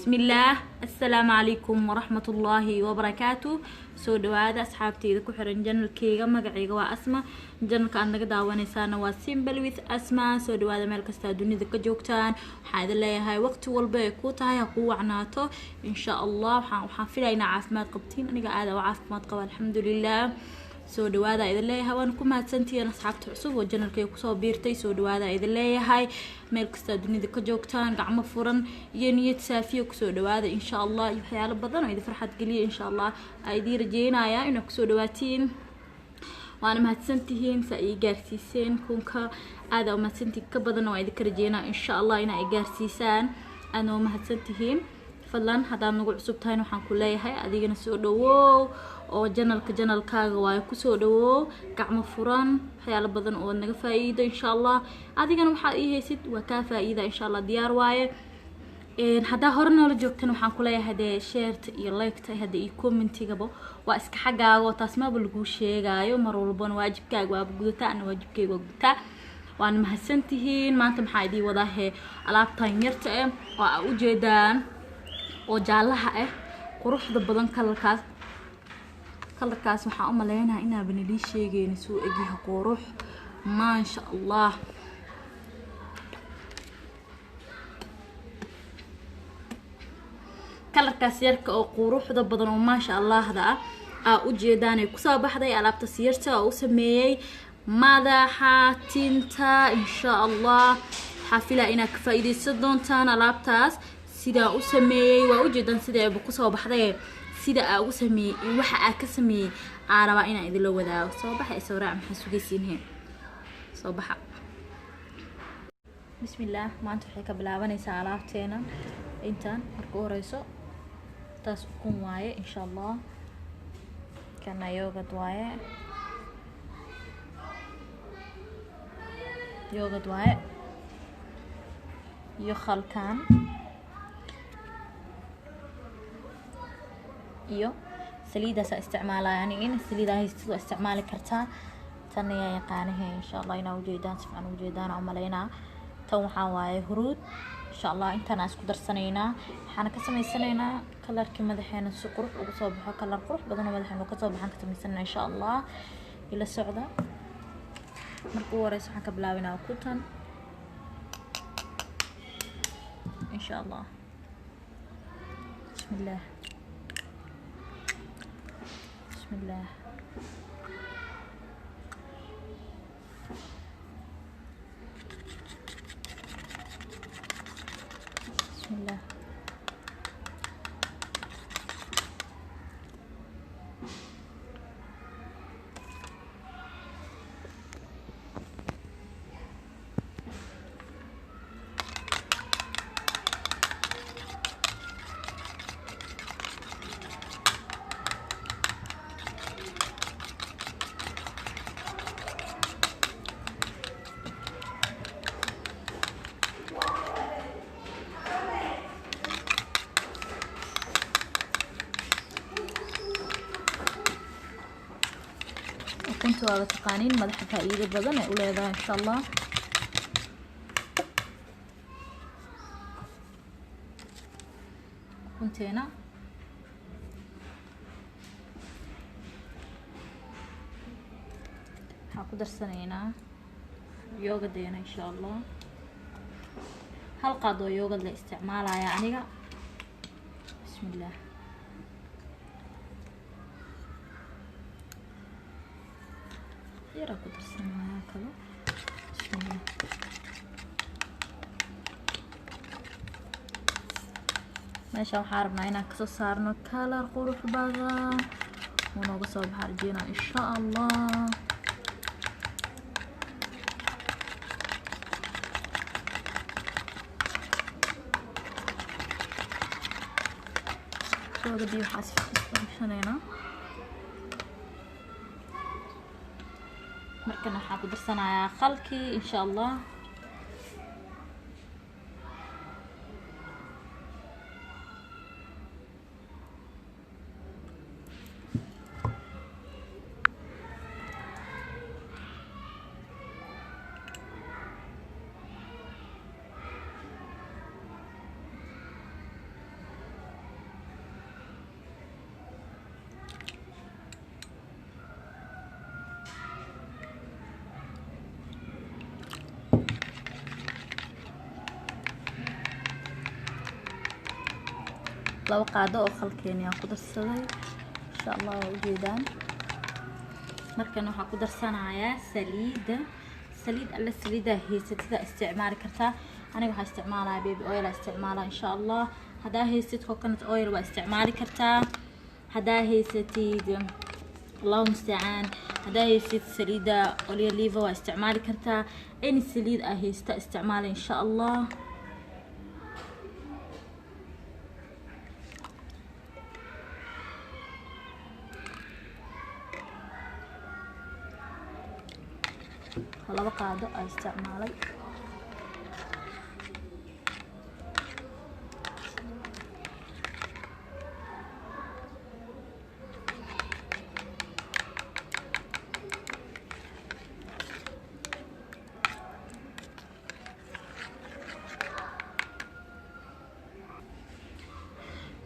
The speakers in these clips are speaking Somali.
Bismillaah, assalaamu calaykum waraxmatullaahi wabarakaatu. Soo dhawaada asxaabteyda ku xiran channelkeyga. Magacayga waa Asma, channelka aad naga daawanaysaana waa Simple with Asma. Soo dhawaada meel kastaa dunida ka joogtaan. Waxaan idin leeyahay, waqti walba ay ku tahay ha kuu wacnaato, insha Allah. Waxaan filaya inaa caafimaad qabtiin. Aniga aada u caafimaad qaba, alxamdulilah. Soo dhawaada idin leeyahay, waan ku mahadsantihiin asxaabta cusub oo channelkay kusoo biirtay. Soo dhawaada idin leeyahay meel kastaa dunida ka joogtaan, gacmo furan iyo niyad saafiya kusoo dhawaada, insha Allah. Iyo waxyaalo badan oo idin farxad geliya, insha Allah, aa idiin rajeynaya inaad kusoo dhawaatiin. Waana mahadsantihiin saa ii gaarsiiseen 1000-ka. Aada umahadsantihiin, ka badanna waa idinka rajeynaya, insha Allah, inaa i gaarsiisaan. Aadna waa mahadsantihiin. Fadlan haddaad nagu cusub tahayna, waxaan ku leeyahay adigana soo dhawow, oo channelka channelkaaga waayo, kusoo dhawow gacmo furan. Waxyaalo badan oo naga faa-iido, insha Allah. Adigana waxaad ii haysid waa kaa faa-iida, insha Allah. Diyaar waaye. Haddaa hore noola joogtana, waxaan kuleeyahay dee shareta iyo liketa hadda iyo commentigaba waa iska xaggaaga, oo taas maba laguu sheegaayo. Mar walbana waajibkaaga waaba gudataa, ana waajibkayga waa gudataa. Waana mahadsantihiin. Maanta maxaa idii wadaahe? Alaabtan yarta ah oo aa ujeedaan oo jaalaha ah, quruxda badan. Colorkaas waxaan u maleynayaa inaaba nalii sheegeyna suu egyahay. Qurux, maasha Allah. Colorkaas yarka oo quruxda badan oo maasha Allahda ah aa ujeedaanay kusoo baxday alaabta siyarta oo u sameeyey madaxa, tinta, insha Allah. Waxaa filaa inaad ka faa-iideysan doontaan alaabtaas sidaa u sameeyey. Waa ujeedaan sida ayba kusoo baxday. Sida aa ugu sameeyey iyo waxa aa ka sameeyey aa rabaa inaan idinla wadaago. Soo baxa, isoo raac. Maxaa sugaysiinhe? Soo baxa. Bismillaah. Maanta waxay ka bilaabanaysaa alaabteena intaan. Marka u horeyso taas ukun waaye, insha Allah. Kana yogurt waaye, yogurt waaye, iyo khalkan iyo saliidaasaa isticmaalaya aniga. Saliidaa haystid waa isticmaali kartaa. Tan ayaa yaqaanahe, insha Allah, inaa ujeedaan, si fiican ujeedaan umaleynaa. Tan waxaa waaye huruud, insha Allah. Intaan isku darsanaynaa, waxaana ka sameysanaynaa colorkii madaxeena si qurux ugu soo baxo. Color qurux badan oo madaxeena kasoo baxaan ka sameysanayna, insha Allah. Ila socda. Marka ugu horeysa waxaan ka bilaabinaa ukutan, insha Allah. Bismillaah, bismillaah. Bismillaah. Ukunta waaba taqaaniin, madaxa faa-iido badan ay u leedahay, insha Allah. Ukunteena waxaan ku darsanaynaa yogurtdeena, insha Allah. Hal qaad oo yogurt la isticmaalaya aniga. Bismillaah. Yaraa ku darsanaya kalo. Bismillah. Meesha waxaa rabnaa inaan kasoo saarno color qurux badan uu nooga soo baxa, rajeynaa, insha Allah. Soogadii waxaa isbashanaynaa. Markana waxaan ku darsanayaa khalkii, insha Allah. 2 qaado oo khalkeeni aan ku darsaday insha Allah waa ujeedaan. Markan waxaa ku darsanayaa saliida. Saliid alle saliida haysatida isticmaali kartaa. Aniga waxaa isticmaalaya baby oil aa isticmaalaa insha Allah. Haddaa haysatid coconut oil waa isticmaali kartaa. Haddaa haysatid, Allahu mustacaan, haddaa haysatid saliida oliva waa isticmaali kartaa. Any saliid aa haysta isticmaala insha Allah. 2 qaado aa isticmaalay.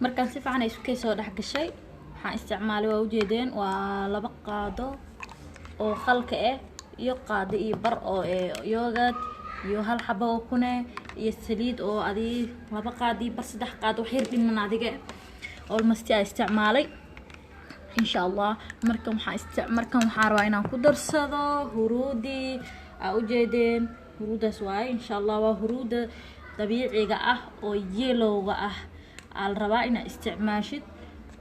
Markaan si fiican ay isku soo dhex gashay, waxaan isticmaalay waa ujeedeen waa 2 qaado oo khalka ah iyo qaado iyo bar oo yogurt iyo 1 xabo oo kune iyo saliid oo adi 2 qaado iyo bar 3 qaado wax yar dhiman adiga almost ay isticmaalay insha Allah. Markan waxaan rabaa inaan ku darsado huruudi aa ujeedeen. Huruudaas waaye insha Allah, waa huruuda dabiiciga ah oo yellowga ah aa la rabaa inaad isticmaashid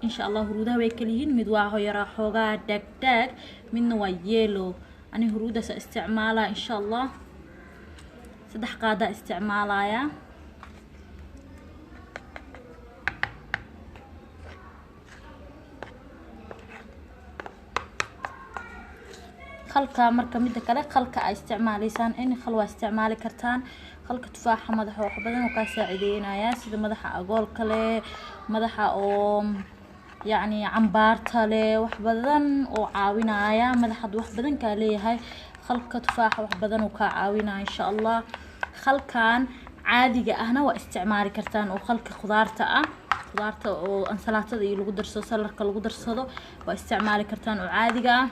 insha Allah. Huruudaha way kala yihiin, mid waa yaraa xoogaa dhaagdhaag, midna waa yellow. Ani huruudaas isticmaalaa insha Allah. 3 qaada isticmaalaya. Khalka marka midda kale khalka ay isticmaalaysaan in khal waa isticmaali kartaan. Khalka tufaaxa madaxa wax badan oo ka saacideynaya, sida madaxa agoolka leh, madaxa oo yacni cambaarta leh, wax badan oo caawinaya madaxa wax badan ka leeyahay. Khalka tufaaxa wax badan oo ka caawinaya insha Allah. Khalkan caadiga ahna waa isticmaali kartaan oo khalka khudaarta ah, khudaarta oo ansalaatada iyo lagu darsado, salarka lagu darsado waa isticmaali kartaan oo caadiga ah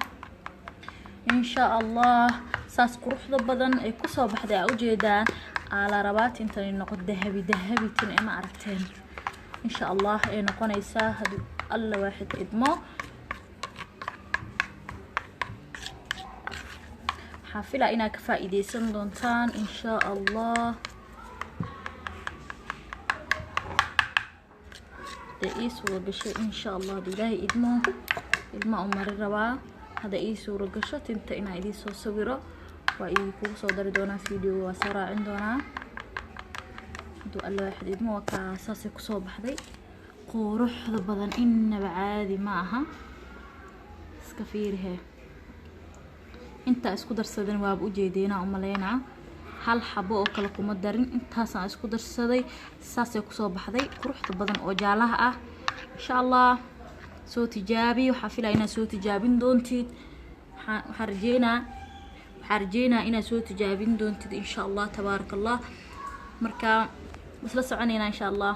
insha Allah. Saas quruxda badan ay ku soo baxday aa ujeedaan. Aa la rabaa tintan ay noqoto dahabi dahabi tin ma aragteen insha Allah ay noqonaysaa haddii Alla waaxid idmo. Waxaan filaa inaad ka faa'iideysan doontaan insha Allah. Dee ii suura gashay insha Allah haddii Ilaahay idmo. Ilma u mari rabaa hadda ii suura gasho tinta inaan idiin soo sawiro, waa idinkugu soo dari doonaa video, waa soo raacin doonaa hadduu Alla waaxid idmo. Waa kaa saasay kusoo baxday quruxda badan, innaba caadi ma aha. Iska fiirihe intaa isku darsadan waaba ujeedeynaa umaleynaa. 1 xabo oo kale kuma darin, intaasaan isku darsaday saasay kusoo baxday quruxda badan oo jaalaha ah insha Allah. Soo tijaabi, waxaa filaa inaad soo tijaabin doontid. Waxaan rajeynaa inaad soo tijaabin doontid insha Allah tabaaraka Allah. Marka isla soconaynaa insha Allah.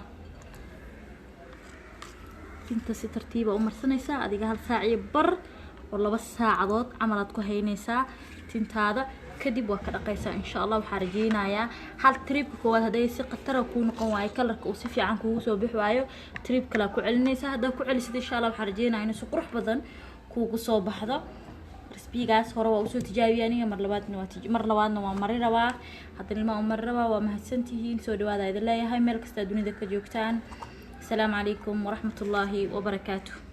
Tinta si tartiiba u marsanaysaa adiga 1 saac iyo bar oo 2 saacadood camal aad ku haynaysaa tintaada, kadib waa ka dhaqaysaa insha Allah. Waxaan rajeynayaa hal tripka koowaad hadday si khatara kuu noqon waayo, kalarka uu si fiican kuugu soo bixi waayo, trip kale ku celinaysaa. Haddaa ku celisid insha Allah waxaan rajeynayaa inuu si qurux badan kuugu soo baxdo. Resbigaas hore waa usoo tijaabiyay aniga, mar labaadna waa mari rabaa, haddana ilmaha u mari rabaa. Waa mahadsantihiin, soo dhawaada idin leeyahay meel kasta dunida ka joogtaan. Asalaamu calaykum waraxmatullaahi wabarakaatuh.